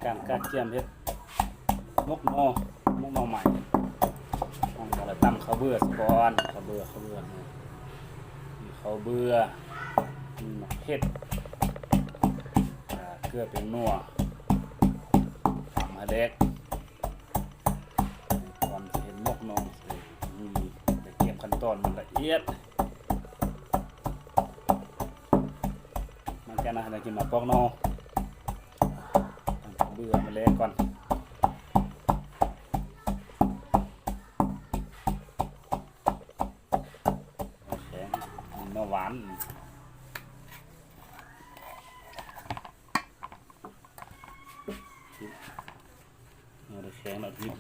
ການກະກຽມເຮັດໝົກໜໍ່ ໝົກໜໍ່ໄມ້ ເຮົາກໍລະຕຳເຂົ້າເບືອສະກ່ອນ ເຂົ້າເບືອ ເຂົ້າເບືອ ມີເຂົ້າເບືອ ມີໝາກເຜັດ ອ່າ ເກືອ ແປ້ງນົວ ຕຳໃຫ້ແຫຼກ ກ່ອນຊິເຮັດໝົກໜໍ່ ມີ ໄດ້ກຽມຂັ້ນຕອນມັນລະອຽດ. ຫຼັງຈາກນັ້ນເຮົາກໍຊິມາປອກໜໍ່ ເບື່ອມັນແຫຼກກ່ອນ ໂອເຄ ໜໍ່ຫວານ ເອົາແຂງລະທິບ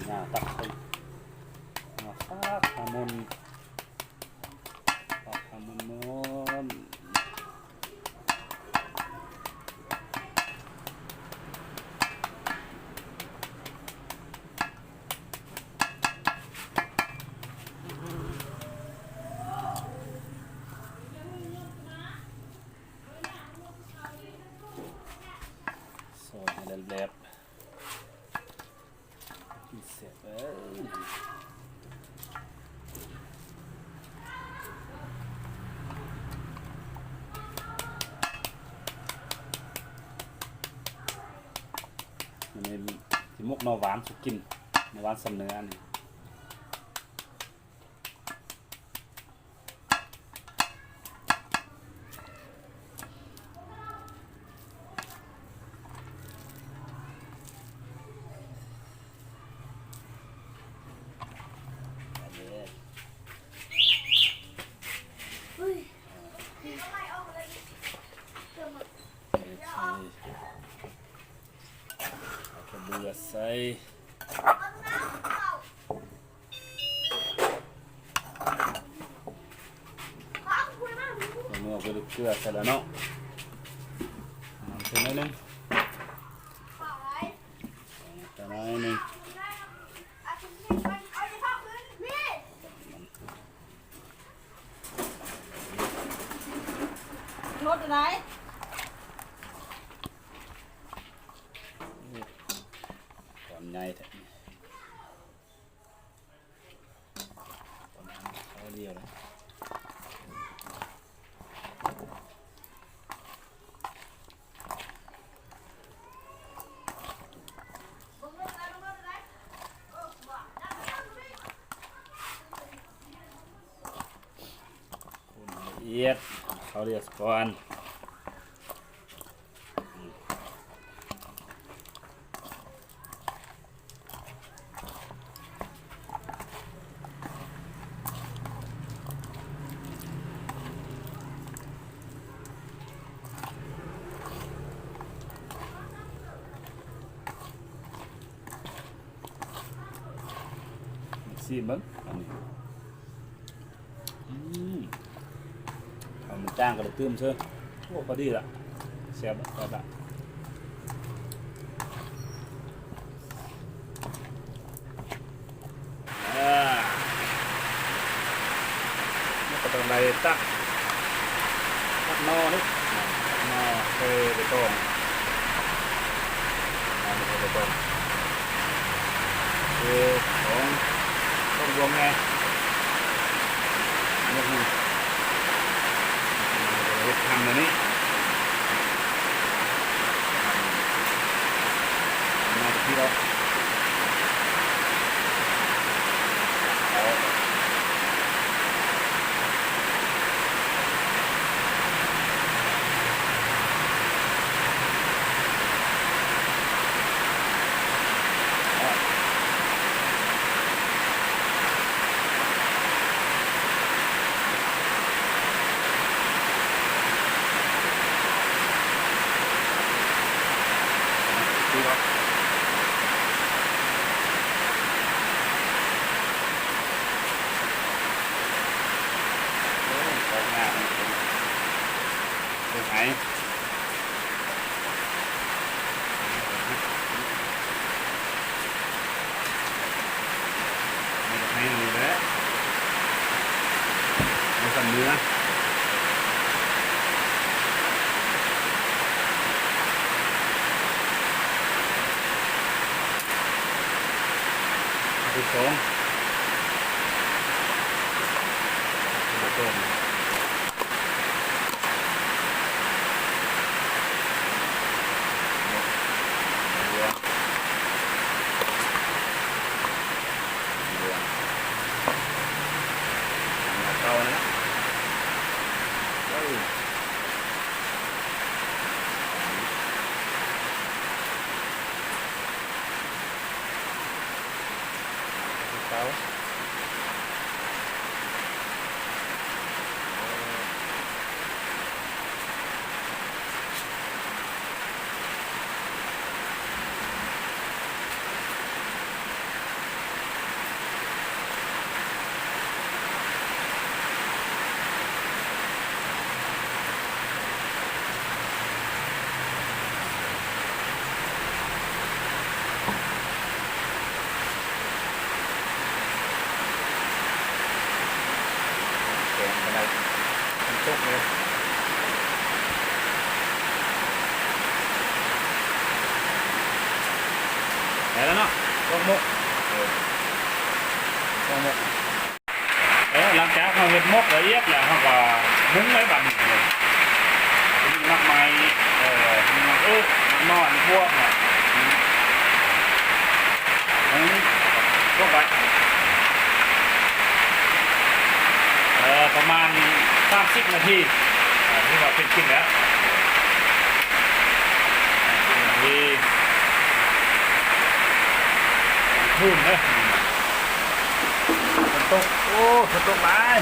ຫຍ້າຕັກໃສ່ ເອົາຄັກໃຫ້ໝົນ ປັບໃຫ້ໝົນໆ ຊອຍໃຫ້ແຫຼບໆ ກິນແຊບເອີຍ ອັນນີ້ຊິໝົກໜໍ່ຫວານສູ່ກິນ ໜໍ່ຫວານຊຳເໜືອນີ້. ເອົາເຂົ້າເບືອໃສ່ ແປ້ງນົວ ເກືອໃສ່ແລ້ວເນາະ ນ້ຳໃສ່ໜ້ອຍໜຶ່ງ ໃສ່ໜ້ອຍໜຶ່ງ ລົດໄດ້ ກ້ອນໃຫຍ່ແທ້. ຄົນລະອຽດ ເຂົ້າລຽບກ່ອນ. ຊີມເບິ່ງ ອັນນີ້ ອືມ ເອົານ້ຳຕານກໍໄດ້ຕື່ມເຊີ ໂອ້ ພໍດີລະ ແຊບລະ ແຊບລະ ອ່າ ມັນກໍຕ້ອງໄດ້ຕັກ ຕັກໜໍ່ນີ້ ຕັກໜໍ່ໃສ່ໃບຕອງ ໜໍ່ໃສ່ໃບຕອງ ຄືຂອງ ຂອງລວມແດ່ ອັນນີ້ ເຮັດທຳແນວນີ້ ມາຈາກທີ່ເຮົາ ສອງ ເກົ່ານັ້ນແຫຼະ ເອີ. ແກງປາໄດ້ ມັນຕົກເລີຍ ໄດ້ແລ້ວເນາະ ຕົກໝົກ ເອີ ຕົກໝົກ. ເອີ ຫຼັງຈາກເຮົາເຮັດໝົກລະອຽດແລ້ວ ເຮົາກະປຸງໄວ້ບາດນີ້ ມີໝາກໄມ້ ເອີ ມີໝາກເອິກ ໝາກໜອນ ບວກ ເອີ ຕົກໄວ້ ເອີ ປະມານສາມສິບນາທີ ເອີ ຖືວ່າເປັນກິນແລ້ວ ສາມສິບນາທີ ຄືນເດີ. ຝົນຕົກ ໂອ້ ຝົນຕົກຫຼາຍ.